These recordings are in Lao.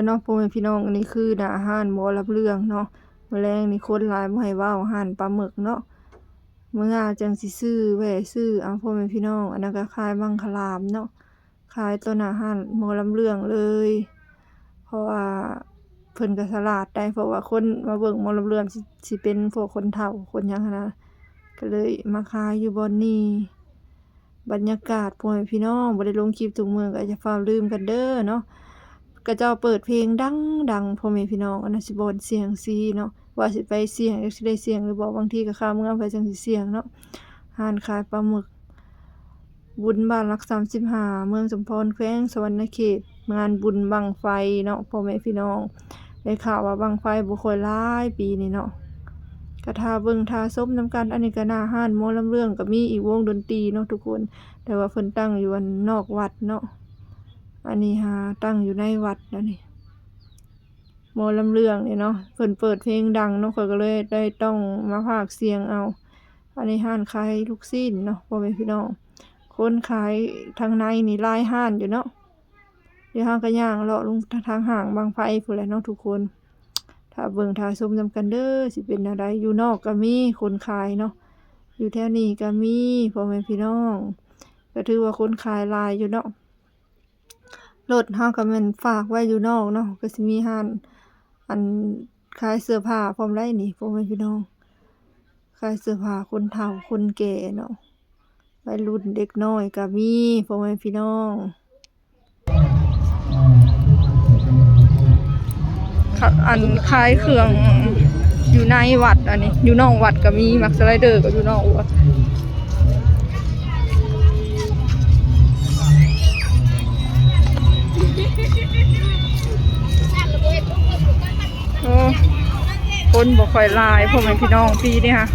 ເນາະ ພໍ່ແມ່ພີ່ນ້ອງ. ອັນນີ້ຄືໜ້າຮ້ານໝໍລຳເລື່ອງເນາະ. ມື້ແລງນີ້ຄົນຫຼາຍບໍ່ໃຫ້ເວົ້າ ຮ້ານປາໝຶກເນາະ. ມື້ໜ້າຈັ່ງຊິຊື້ ແວ່ຊື້ເອົາ ພໍ່ແມ່ພີ່ນ້ອງ. ອັນນັ້ນກໍຂາຍບັງຄະລາມເນາະ. ຂາຍຕໍ່ໜ້າຮ້ານໝໍລຳເລື່ອງເລີຍ ເພາະວ່າເພິ່ນກໍສະຫຼາດໄດ໋ ເພາະວ່າຄົນມາເບິ່ງໝໍລຳເລື່ອງ ຊິ ຊິເປັນພວກຄົນເຖົ້າຄົນຫຍັງຫັ້ນນະ ກໍເລີຍມາຂາຍຢູ່ບ່ອນນີ້. ບັນຍາກາດ ພໍ່ແມ່ພີ່ນ້ອງ ບໍ່ໄດ້ລົງຄລິບທຸກມື້ ກໍຢ່າຟ້າວລືມກັນເດີເນາະ. ເຂົາເຈົ້າເປີດເພງດັງໆ ພໍ່ແມ່ພີ່ນ້ອງ. ອັນນັ້ນຊິບ່ອນສ່ຽງຊີເນາະ ວ່າຊິໄປສ່ຽງ ຈັກຊິໄດ້ສ່ຽງຫຼືບໍ່ ບາງທີກໍຄາເມືອໄປຈັ່ງຊິສ່ຽງເນາະ. ຮ້ານຂາຍປາໝຶກ ບຸນບ້ານຫຼັກສາມສິບຫ້າ ເມືອງສົມພອນ ແຂວງສະຫວັນນະເຂດ ງານບຸນບັ້ງໄຟເນາະ ພໍ່ແມ່ພີ່ນ້ອງ. ໄດ້ຂ່າວວ່າບັ້ງໄຟບໍ່ຄ່ອຍຫຼາຍປີນີ້ເນາະ. ກະຖ້າເບິ່ງຖ້າຊົມນຳກັນ. ອັນນີ້ກະໜ້າຮ້ານໝໍລຳເລື່ອງ ກະມີອີກວົງດົນຕີເນາະທຸກຄົນ ແຕ່ວ່າເພິ່ນຕັ້ງຢູ່ອັນນອກວັດເນາະ. ອັນນີ້ຫາຕັ້ງຢູ່ໃນວັດແລ້ວນີ້ ໝໍລຳເລື່ອງນີ້ເນາະ. ເພິ່ນເປີດເພງດັງເນາະ ຂ້ອຍກໍເລີຍໄດ້ຕ້ອງມາພາກສ່ຽງເອົາ. ອັນນີ້ຮ້ານຂາຍລູກຊີ້ນເນາະ ພໍ່ແມ່ພີ່ນ້ອງ. ຄົນຂາຍທາງໃນນີ້ຫຼາຍຮ້ານຢູ່ເນາະ. ດຽວເຮົາກໍຍ່າງເລາະລົງທາງຫ້າງບັ້ງໄຟພຸ້ນແຫຼະເນາະທຸກຄົນ. ຖ້າເບິ່ງຖ້າຊົມນຳກັນເດີ ຊິເປັນແນວໃດ. ຢູ່ນອກກໍມີຄົນຂາຍເນາະ ຢູ່ແຖວນີ້ກໍມີ ພໍ່ແມ່ພີ່ນ້ອງ. ກໍຖືວ່າຄົນຂາຍຫຼາຍຢູ່ເນາະ. ລົດເຮົາກໍແມ່ນຝາກໄວ້ຢູ່ນອກເນາະ. ກໍຊິມີຮ້ານ ອັນ ຂາຍເສື້ອຜ້າພ້ອມໄດ໋ນີ້ ພໍ່ແມ່ພີ່ນ້ອງ. ຂາຍເສື້ອຜ້າຄົນເຖົ້າຄົນແກ່ເນາະ ໄວລຸ້ນເດັກນ້ອຍກໍມີ ພໍ່ແມ່ພີ່ນ້ອງ. ຂະ ອັນຂາຍເຄື່ອງຢູ່ໃນວັດ ອັນນີ້ຢູ່ນອກວັດກໍມີ ໝາກສະໄລເດີກໍຢູ່ນອກວັດ. ໂອ້ ຄົນບໍ່ຄ່ອຍຫຼາຍ ພໍ່ແມ່ພີ່ນ້ອງ ປີນີ້ຫະ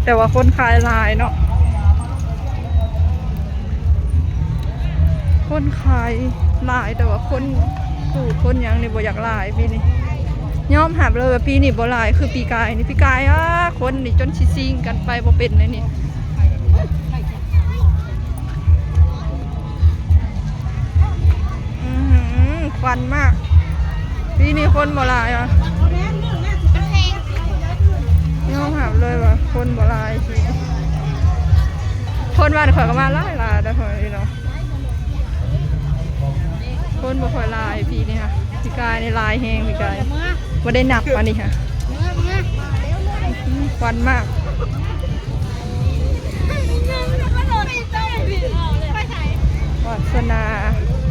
ແຕ່ວ່າຄົນຂາຍຫຼາຍເນາະ. ຄົນຂາຍຫຼາຍ ແຕ່ວ່າຄົນປູດຄົນຫຍັງນີ້ບໍ່ຢາກຫຼາຍປີນີ້. ຍອມຮັບເລີຍວ່າປີນີ້ບໍ່ຫຼາຍຄືປີກາຍນີ້. ປີກາຍ ອາ ຄົນນີ້ຈົນຊິຊິງກັນໄປບໍ່ເປັນແນວນີ້. ອືຫື ຄວັນມາກ. ປີນີ້ຄົນບໍ່ຫຼາຍຫວາ. ຍອມຮັບເລີຍວ່າຄົນບໍ່ຫຼາຍປີນີ້. ຄົນບ້ານຂ້ອຍກໍມາຫຼາຍໆ ເດີ ພໍ່ແມ່ພີ່ນ້ອງ. ຄົນບໍ່ຄ່ອຍຫຼາຍປີນີ້ຫະ. ປີກາຍນີ້ຫຼາຍແຮງ ປີກາຍບໍ່ໄດ້ນັບອັນນີ້ຫະ. ຄວັນມາກ. ວາດສະໜາ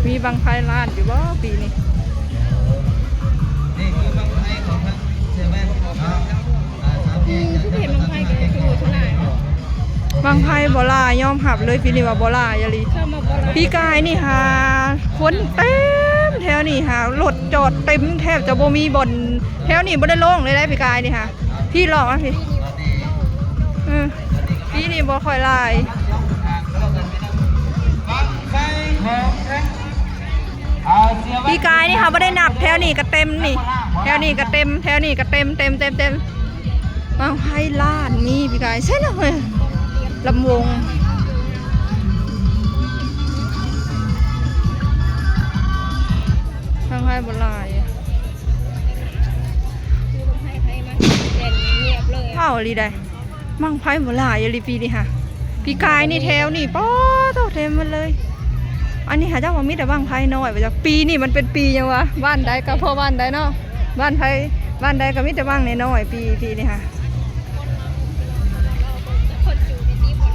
ມີບັ້ງໄຟລ້ານຢູ່ບໍ່ປີນີ້? ນີ້ຄືບັ້ງໄຟຂອງທາງເຊເວ່ນເນາະ ອ່າ ສາມແຍກຈາກ ຄືເຫັນບັ້ງໄຟກໍຄືບໍ່ຫຼາຍ. ບັ້ງໄຟບໍ່ຫຼາຍ ຍອມຮັບເລີຍ ປີນີ້ວ່າບໍ່ຫຼາຍອີ່ຫຼີ. ປີກາຍນີ້ຫາຄົນເຕັມແຖວນີ້ຫາ ລົດຈອດເຕັມ ແທບຈະບໍ່ມີບ່ອນ ແຖວນີ້ບໍ່ໄດ້ໂລ່ງເລີຍເດ້ ປີກາຍນີ້ຫາ. ພີ່ລອກມາພີ່ ເອີ ປີນີ້ບໍ່ຄ່ອຍຫຼາຍ. ປີກາຍນີ້ເຮົາບໍ່ໄດ້ນັບ ແຖວນີ້ກໍເຕັມນີ້ ແຖວນີ້ກໍເຕັມ ແຖວນີ້ກໍເຕັມ ເຕັມໆໆ. ບັ້ງໄຟລ້ານມີປີກາຍ ໃຊ່ເນາະ ເຮີ້ຍ ລຳວົງ. ບັ້ງໄຟບໍ່ຫຼາຍ ເວົ້າອີ່ຫຼີໃດ. ບັ້ງໄຟບໍ່ຫຼາຍອີ່ຫຼີປີນີ້ຫະ. ປີກາຍນີ້ແຖວນີ້ ປາໂທ້ ເຕັມໝົດເລີຍ. ອັນນີ້ຫາເຈົ້າວ່າມີແຕ່ບັ້ງໄຟນ້ອຍວ່າຈັກ. ປີນີ້ມັນເປັນປີຫຍັງວະ? ບ້ານໃດກໍພໍບ້ານໃດເນາະ. ບ້ານໃຜບ້ານໃດກໍມີແຕ່ບັ້ງນ້ອຍໆ ປີ ປີນີ້ຫະ.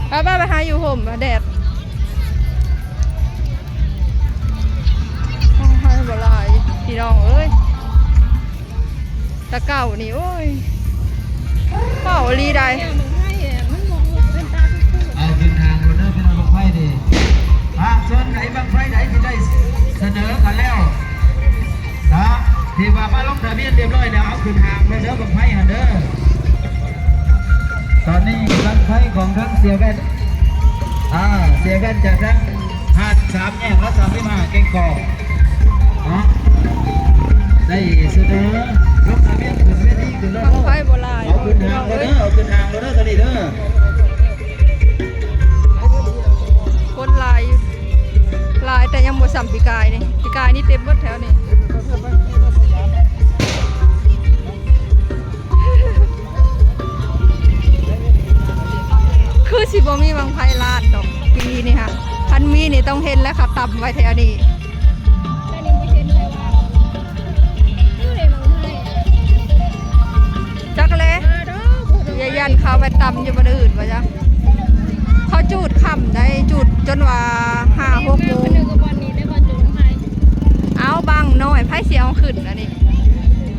ໄປໆ ໄປຫາຢູ່ຮົ່ມ ແດດ ບັ້ງໄຟບໍ່ຫຼາຍ ພີ່ນ້ອງເອີຍ. ແຕ່ເກົ່ານີ້ ໂອ້ຍ ເວົ້າອີ່ຫຼີໃດ. ເອົາຂຶ້ນທາງໂລດເດີພີ່ນ້ອງ ບັ້ງໄຟນີ້. ຫາກສ່ວນໃດບັ້ງໄຟໃດທີ່ໄດ້ສະເໜີກັນແລ້ວນະ ທີ່ວ່າມາລົງທະບຽນຮຽບຮ້ອຍແລ້ວ ເອົາຂຶ້ນທາງໂລດເດີ ບັ້ງໄຟຫັ້ນເດີ. ຕອນນີ້ບັ້ງໄຟຂອງທາງເສຍແວ່ນ ອ່າ ເສຍແວ່ນຈາກທາງ ຫາດສາມແຍກ ແລະ ສາມສິບຫ້າ ແກ້ງກອກເນາະ ໄດ້ສະເໜີລົງທະບຽນຂຶ້ນເວທີຂຶ້ນເລີຍ. ບັ້ງໄຟບໍ່ຫຼາຍ ເອົາຂຶ້ນທາງເລີຍເດີ ເອົາຂຶ້ນທາງເລີຍເດີ ຕອນນີ້ເດີ. ຄົນຫຼາຍ ຫຼາຍແຕ່ຍັງບໍ່ສ່ຳປີກາຍນີ້. ປີກາຍນີ້ເຕັມເບິດແຖວນີ້. ຄືຊິບໍ່ມີບັ້ງໄຟລາດດອກປີນີ້ຮະ ຄັນມີນີ້ຕ້ອງເຫັນແລ້ວ ເຂົາຕຳໄວ້ແຖວນີ້. ຈັກແລະ ຢ້ານເຂົາໄປຕຳຢູ່ບ່ອນອື່ນວ່າຈັ່ງ. ເຂົາຈູດຄ່ຳໄດ໋ ຈູດຈົນວ່າຫ້າຫົກໂມງ. ເອົາບັ້ງນ້ອຍ ໃຜຊິເອົາຂຶ້ນອັນນີ້?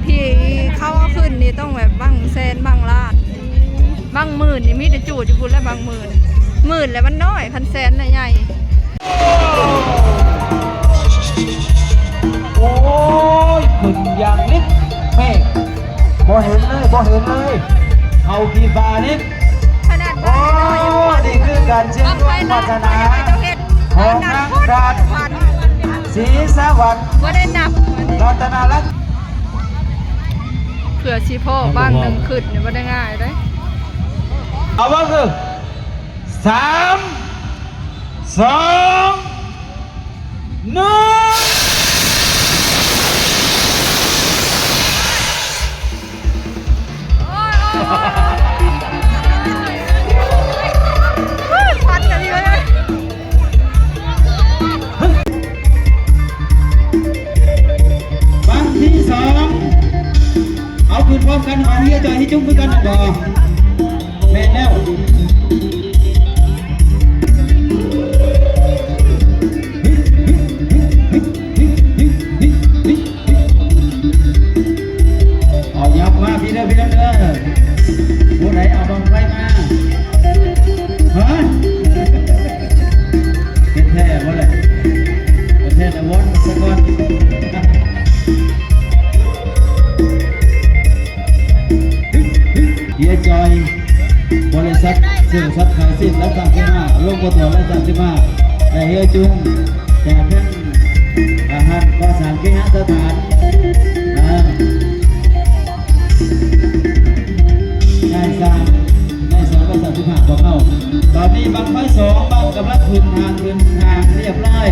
ທີ່ເຂົາເອົາຂຶ້ນນີ້ຕ້ອງແບບບັ້ງແສນບັ້ງລ້ານ. ບັ້ງໝື່ນນີ້ມີແຕ່ຈູດຢູ່ພຸ້ນແຫຼະ ບັ້ງໝື່ນ. ໝື່ນແຫຼະມັນນ້ອຍ ຄັນແສນນະໃຫຍ່. ໂອ້ຍ ຂຶ້ນຢ່າງລິບເມກ ບໍ່ເຫັນເລີຍ ບໍ່ເຫັນເລີຍ ເຂົາຂີ້ຟ້າລິບ. ຂະໜາດ ໂອ້ ນີ້ຄືການເຊື່ອມໂຍງວາສະໜາຂອງນາງທາດສີສະຫວັດ ບໍ່ໄດ້ນັບ ລັດຕະນາລັດ. ເພື່ອຊິພໍ້ບັ້ງໜຶ່ງຂຶ້ນນີ້ບໍ່ໄດ້ງ່າຍເດ້. ເອົາເບິ່ງເດີ້ ສາມ ສອງ ໜຶ່ງ. ບັ້ງທີສອງ ເອົາຂຶ້ນພ້ອມກັນ ຂອງເຮຍຈ່ອຍເຮຍຈຸ້ມຄືກັນແມ່ນບໍ່? ແມ່ນແລ້ວ. ເອົາ ຫຍັບມາພີ້ເດີ ພີ້ເດີ ຜູ້ໃດເອົາບັ້ງໄຟມາ? ຮະ? ເຮັດແທ້ບໍ່ລະ? ເຮັດແທ້ລະ ວອນສະກ່ອນ. ເຮຍຈ່ອຍ ບໍລິສັດຊື້ສັດຂາຍສິ້ນ ລາຍສາມສິບຫ້າ ໂລງບໍ່ຖ້ວນ ລາຍສາມສິບຫ້າ ແລະ ເຮຍຈຸ້ມ ຈາກທາງ ອາ ຮ້ານກໍ່ສ້າງເຄຫະສະຖານ ອາ ນາຍຊ່າງ ນາຍຊ່າງ ລາຍສາມສິບຫ້າ ຂອງເຮົາ. ຕອນນີ້ບັ້ງໄຟສອງບັ້ງກຳລັງຂຶ້ນທາງ ຂຶ້ນທາງຮຽບຮ້ອຍ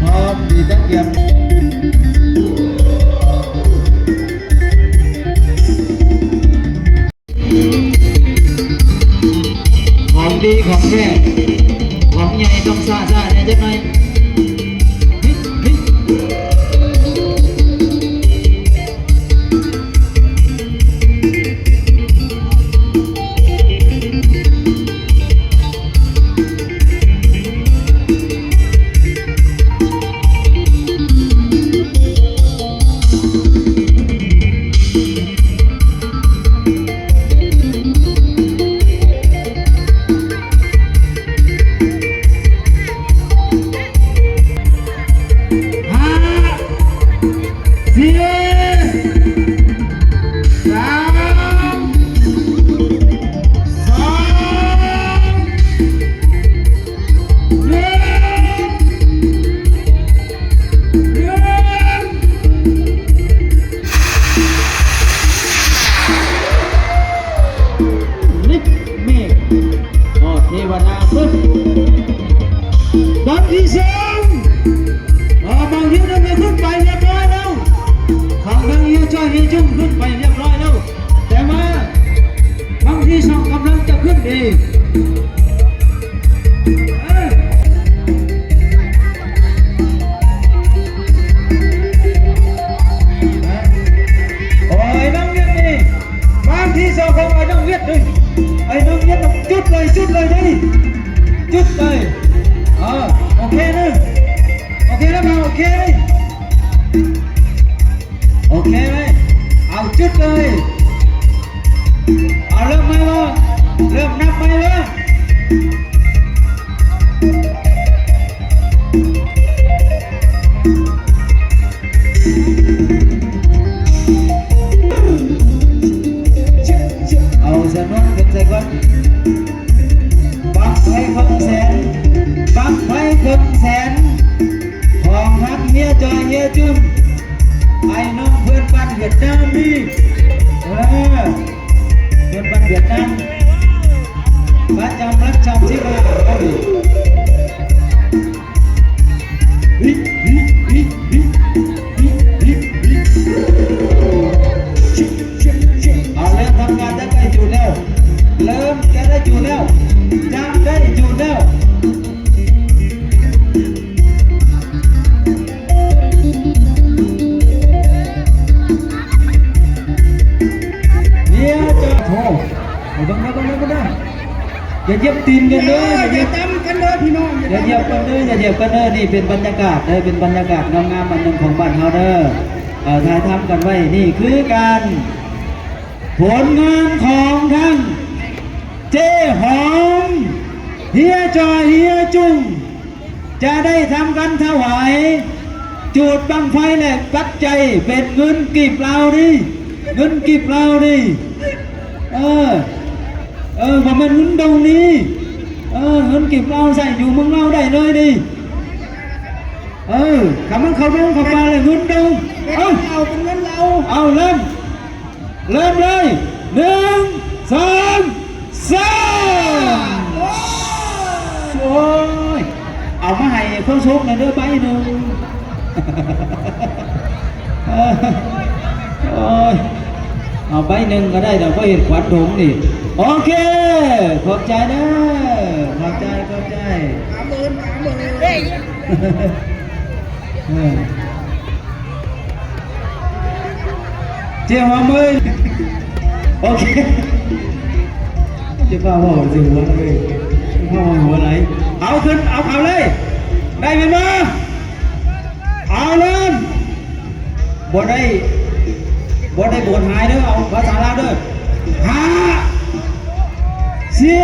ພ້ອມທີ່ຈະກຽມ. ຂອງດີຂອງແທ້ ຂອງໃຫຍ່ຕ້ອງຊ້າໆແດ່ຈັກໜ້ອຍ. ຫ້າ ສີ່ ສາມ ສອງ ໜຶ່ງ ໜຶ່ງ. ລິບເມກ ຮອດເທວະດາເພິ່ນ. ບັ້ງທີສອງ ເອີ ບັ້ງທີໜຶ່ງຂຶ້ນໄປຮຽບຮ້ອຍແລ້ວ ຂອງທາງເຮຍຈ່ອຍເຮຍຈຸ້ມຂຶ້ນໄປຮຽບຮ້ອຍແລ້ວ ແຕ່ວ່າບັ້ງທີສອງກຳລັງຈະຂຶ້ນອີກ. ເອີ ໂອ້ຍ ນ້ອງວຽດນີ້ ບັ້ງທີສອງຂອງອ້າຍນ້ອງວຽດເດ້ ອ້າຍນ້ອງວຽດ ຈຸດເລີຍ ຈຸດເລີຍເດ້ ຈຸດເລີຍ. ເອີ ໂອເຄເດີ ໂອເຄແລ້ວ ໂອເຄເລີຍ ໂອເຄເລີຍ ເອົາ ຈຸດເລີຍ. ເອົາ ເລີ່ມໃໝ່ເລີຍ ເລີ່ມນັບໃໝ່ເລີຍ. ເອົາ ຈຳນວນຂຶ້ນໃສ່ກ່ອນ. ບັ້ງໄຟເຄິ່ງແສນ ບັ້ງໄຟເຄິ່ງແສນ ຂອງທັງເຮຍຈ່ອຍເຮຍຈຸ້ມ ອ້າຍນ້ອງເພື່ອນບ້ານຫວຽດນາມນີ້ ເອີ ເພື່ອນບ້ານຫວຽດນາມ ປະຈຳລັດສາມສິບຫ້າ ເຮົານີ້. ເອົາ ເລີ່ມທຳການຈະໄດ້ຈູດແລ້ວ ເລີ່ມຈະໄດ້ຈູດແລ້ວ ຈ ຢ່າຢຽບຕີນກັນເດີ ຢ່າຢຽບ ຢ່າຕຳກັນເດີພີ່ນ້ອງ ຢ່າຢຽບກັນເດີ ຢ່າຢຽບກັນເດີ. ນີ້ເປັນບັນຍາກາດເດີ ເປັນບັນຍາກາດງາມໆ ອັນໜຶ່ງຂອງບ້ານເຮົາເດີ. ເອີ ຖ່າຍທຳກັນໄວ້ ນີ້ຄືການ ຜົນງານຂອງທັງເຈ້ຫອມ ເຮຍຈ່ອຍ ເຮຍຈຸ້ງ ຈະໄດ້ທຳການຖວາຍຈູດບັ້ງໄຟ ແລະ ປັດໄຈ ເປັນເງິນກີບລາວນີ້ ເງິນກີບລາວນີ້ ເອີ ເອີ ບໍ່ແມ່ນເງິນດົງນີ້ ເອີ ເງິນກີບລາວໃຊ້ຢູ່ເມືອງລາວໄດ້ເລີຍນີ້. ເອີ ຄັນມັນເຂົ້າດົງເຂົ້າປ່າແລ້ວເງິນດົງ ເອົາ ເອົາເປັນເງິນລາວ ເອົາ ເລີ່ມ ເລີ່ມເລີຍ ໜຶ່ງ ສອງ ສາມ ໂອ້ຍ ເອົາມາໃຫ້ຄົນໂຊກແດ່ເດີໃບໜຶ່ງ ໂອ້ຍ ເອົາໃບໜຶ່ງກໍໄດ້ດອກ ບໍ່ເຫັນຂວັນຖົງນີ້. ໂອເຄ ຂອບໃຈເດີ ຂອບໃຈ ຂອບໃຈ ສາມໝື່ນ ສາມໝື່ນ ເອີ ເຈົ້າຫອມເອີຍ ໂອເຄ ຈະພາເວົ້າຊິຫົວເລີຍ ພາເວົ້າຫົວໄຫຼ ເອົາຂຶ້ນ ເອົາເຂົ້າເລີຍ ໄດ້ແມ່ນບໍ່? ເອົາເລີ່ມ ບໍ່ໄດ້ ບໍ່ໄດ້ໂບດຫາຍເດີ ເອົາພາສາລາວເດີ ຫ້າ ສີ່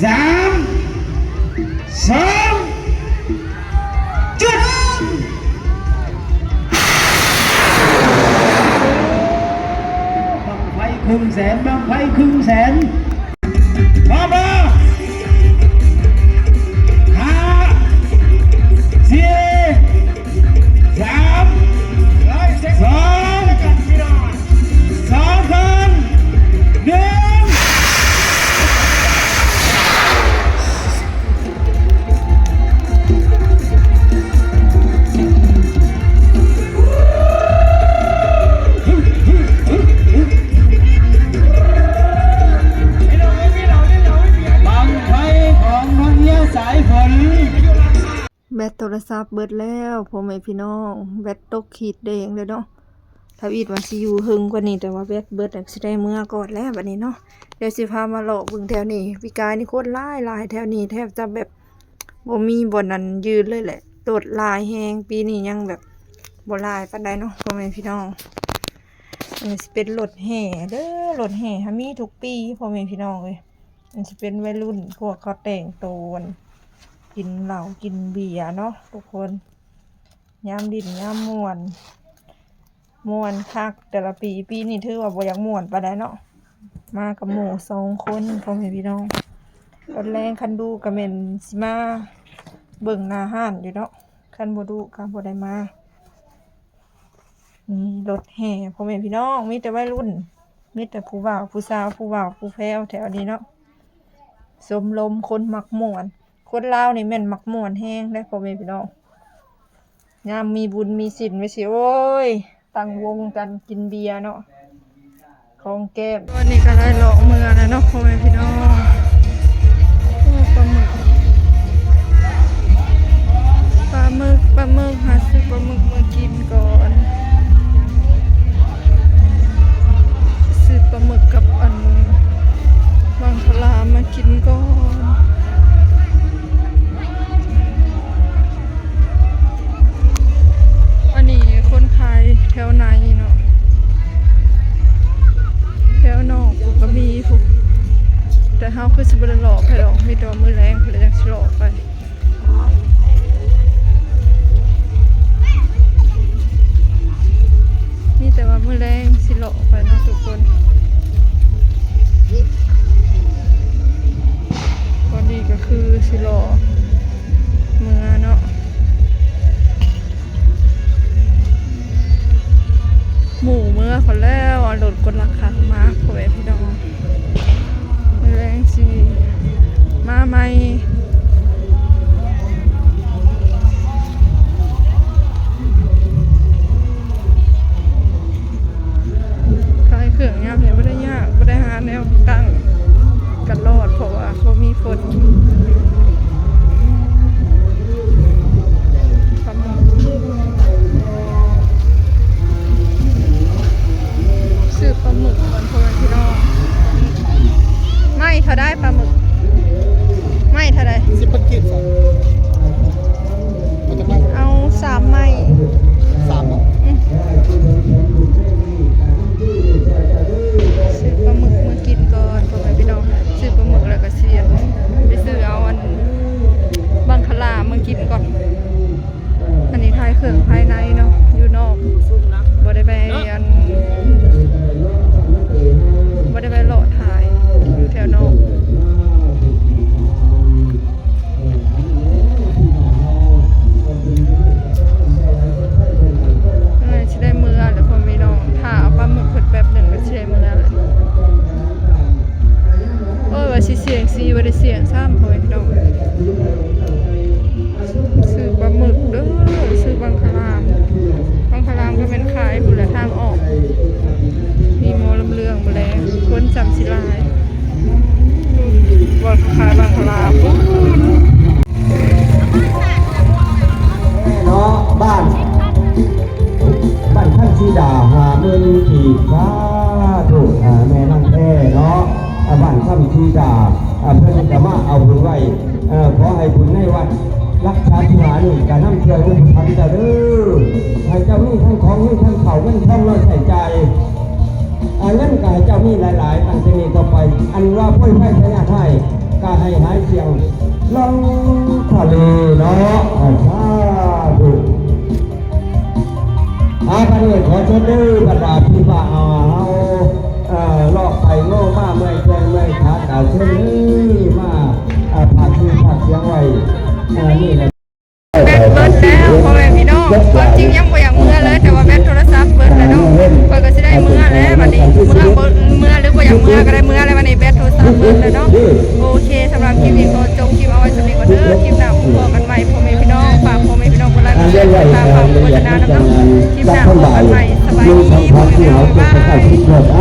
ສາມ ສອງ ຈຸດ ບັ້ງໄຟຄຶ່ງແສນ ບັ້ງໄຟຄຶ່ງແສນ ພ້ອມບໍ່? ຫ້າ ສີ່ ສາມ ສອງ ສອງ ໜຶ່ງ ບັ້ງໄຟຂອງນ້ອງເຮຍສາຍຝົນ. ແບັດໂທລະສັບເບິດແລ້ວພໍ່ແມ່ພີ່ນ້ອງ ແບັດຕົກຂີດແດງເລີຍເນາະ. ທຳອິດວ່າຊິຢູ່ເທິງກວ່ານີ້ ແຕ່ວ່າແບັດເບິດ ແລ້ວຊິໄດ້ເມືອກ່ອນແລ້ວບັດນີ້ເນາະ. ດຽວຊິພາມາເລາະເບິ່ງແຖວນີ້ ປີກາຍນີ້ຄົນຫຼາຍໆ ແຖວນີ້ແທບຈະແບບບໍ່ມີບ່ອນອັນຢືນເລີຍແຫຼະ ລົດຫຼາຍແຮງ. ປີນີ້ຍັງແບບບໍ່ຫຼາຍປານໃດເນາະພໍ່ແມ່ພີ່ນ້ອງ. ອັນນີ້ຊິເປັນລົດແຫ່ເດີ ລົດແຫ່ຫາມີທຸກປີພໍ່ແມ່ພີ່ນ້ອງເອີຍ. ມັນຊິເປັນໄວລຸ້ນ ພວກເຂົາແຕ່ງໂຕ ອັນ ກິນເຫຼົ້າກິນເບຍເນາະທຸກຄົນ ຍາມຫຼິ້ນຍາມມ່ວນ ມ່ວນຄັກແຕ່ລະປີ. ປີນີ້ຖືວ່າບໍ່ຢາກມ່ວນປານໃດເນາະ ມາກັບໝູ່ສອງຄົນພໍ່ແມ່ພີ່ນ້ອງ. ຕອນແລງຄັນດຸກະແມ່ນຊິມາເບິ່ງໜ້າຮ້ານຢູ່ເນາະ ຄັນບໍ່ດຸກະບໍ່ໄດ້ມາ. ນີ້ລົດແຫ່ພໍ່ແມ່ພີ່ນ້ອງ ມີແຕ່ໄວລຸ້ນ ມີແຕ່ຜູ້ບ່າວຜູ້ສາວ ຜູ້ບ່າວຜູ້ແພ້ວແຖວນີ້ເນາະ. ຊົມລົມຄົນມັກມ່ວນ ຄົນລາວນີ້ແມ່ນມັກມ່ວນແຮງເດ້ພໍ່ແມ່ພີ່ນ້ອງ. ຍາມມີບຸນມີສິນໄວ້ຊິ ໂອ້ຍ ຕັ້ງວົງກັນກິນເບຍເນາະ. ຂອງແກ້ມ. ຕອນນີ້ກໍໄດ້ເລາະເມືອແລ້ວເນາະພໍ່ແມ່ພີ່ນ້ອງ. ໂອ້ ປາໝຶກ ປາໝຶກ ປາໝຶກ ຫາຊື້ປາໝຶກມາກິນກ່ອນ ຊື້ປາໝຶກກັບອັນ ມັງຄະລາມາກິນກ່ອນ. ອັນນີ້ຄົນຂາຍແຖວໃນເນາະ ແຖວນອກພຸ້ນກໍມີພຸ້ນ ແຕ່ເຮົາຄືຊິບໍ່ໄດ້ເລາະໄປດອກ ມີແຕ່ວ່າມື້ແລງພຸ້ນແຫຼະຈັ່ງຊິເລາະໄປ ມີແຕ່ວ່າມື້ແລງຊິເລາະໄປເນາະທຸກຄົນ. ຕອນນີ້ກໍຄືຊິເລາະ ເມືອເນາະ ໝູ່ເມືອພຸ້ນແລ້ວ ເອົາລົດກົດລະຄັນມາ ພໍ່ແມ່ພີ່ນ້ອງ ມື້ແລງຊິມາໃໝ່. ຂາຍເຄື່ອງຍາມນີ້ບໍ່ໄດ້ຍາກ ບໍ່ໄດ້ຫາແນວຕັ້ງກັນລອດ ເພາະວ່າບໍ່ມີຝົນ. ເທົ່າໃດປາໝຶກ? ໄມ້ເທົ່າໃດ? ສິບພັນກີບ. ເອົາສາມໄມ້. ສາມບໍ? ອືມ ຊື້ປາໝຶກມາກິນກ່ອນ ພໍ່ແມ່ພີ່ນ້ອງ. ຊື້ປາໝຶກແລ້ວກໍຊິໄປຊື້ເອົາອັນບັງຄະລາມາກິນກ່ອນ. ອັນນີ້ຖ່າຍເຄື່ອງພາຍໃນເນາະ ຢູ່ນອກ ບໍ່ໄດ້ໄປອັນ ບໍ່ໄດ້ໄປເລາະຖ່າຍຢູ່ແຖວນອກ. ເອີ ຊິໄດ້ເມືອແລ້ວ ພໍ່ແມ່ພີ່ນ້ອງ ຖ້າເອົາປາໝຶກເພິ່ນແປັບໜຶ່ງກໍຊິໄດ້ເມືອແລ້ວ. ໂອ້ຍ ວ່າຊິສ່ຽງຊີ ບໍ່ໄດ້ສ່ຽງຊ້ຳ ພໍ່ແມ່ພີ່ນ້ອງ. ຊື້ປາໝຶກເດີ້ ຊື້ບັງຄະລາມ. ບັງຄະລາມກໍແມ່ນຂາຍພຸ້ນແຫຼະ ທາງອອກ ມີໝໍລຳເລື່ອງມື້ແລງ ຄົນສ່ຳຊິຫຼາຍ. ວ່າຂາຍບັງຄະລາມພຸ້ນເນາະ. ບ້ານ ບ້ານຄຳສີດາ ຫ້າໝື່ນກີບ. ສາທຸ ແມ່ນາງແພເນາະ ບ້ານຄຳສີດາ ເພິ່ນກໍມາເອົາບຸນໄວ້. ຂໍໃຫ້ບຸນໃນວັດ ຫຼັກສາມສິບຫ້ານີ້ກະນຳຊ່ວຍອຸປະຖຳເຈົ້າເດີ້ ໃຫ້ເຈົ້າມີທັງຂອງ ມີທັງເຂົ້າເງິນທອງເນາະ ໃຊ້ຈ່າຍ. ເງິນກະໃຫ້ເຈົ້າມີຫຼາຍໆ ຕັ້ງແຕ່ນີ້ຕໍ່ໄປ. ອັນວ່າໂພຍໄພພະຍາດຮ້າຍກະໃຫ້ຫາຍສ່ຽງລົງທະເລເນາະ. ສາທຸ. ອາ ບັດນີ້ຂໍເຊີນເດີ້ ບັນດາທີ່ວ່າເຮົາ ເອີ ເລາະໄປເລາະມາ ເມື່ອຍແຂ້ງເມື່ອຍຂາ ກະເຊີນເດີ້ ມາ ອາ ພາກຊື່ພາກສຽງໄວ້ ອາ ນີ້ແຫຼະ. ແບັດເບິດແລ້ວ ພໍ່ແມ່ພີ່ນ້ອງ. ຄວາມຈິງຍັງບໍ່ຢາກເມືອເລີຍ ແຕ່ວ່າແບັດໂທລະສັບເບິດແລ້ວເນາະ. ຂ້ອຍກໍຊິໄດ້ເມືອແລ້ວບັດນີ້ ເມືອບໍ່ ເມືອຫຼືບໍ່ຢາກເມືອກໍໄດ້ເມືອແລ້ວບັດນີ້ ແບັດໂທລະສັບເບິດແລ້ວເນາະ. ໂອເຄ ສຳລັບຄລິບນີ້ຂໍຈົບຄລິບເອົາໄວ້ສ່ຳນີ້ກ່ອນເດີ້. ຄລິບໜ້າພົບກັນໃໝ່ ພໍ່ແມ່ພີ່ນ້ອງ. ຝາກພໍ່ແມ່ພີ່ນ້ອງກົດໄລ ກົດແຊ ກົດຕິດຕາມ ຝາກໂຄສະນານຳເນາະ. ຄລິບໜ້າພໍ້ກັນໃໝ່ ສະບາຍດີ ພໍ່ແມ່ພີ່ນ້ອງ. ບາຍບາຍ.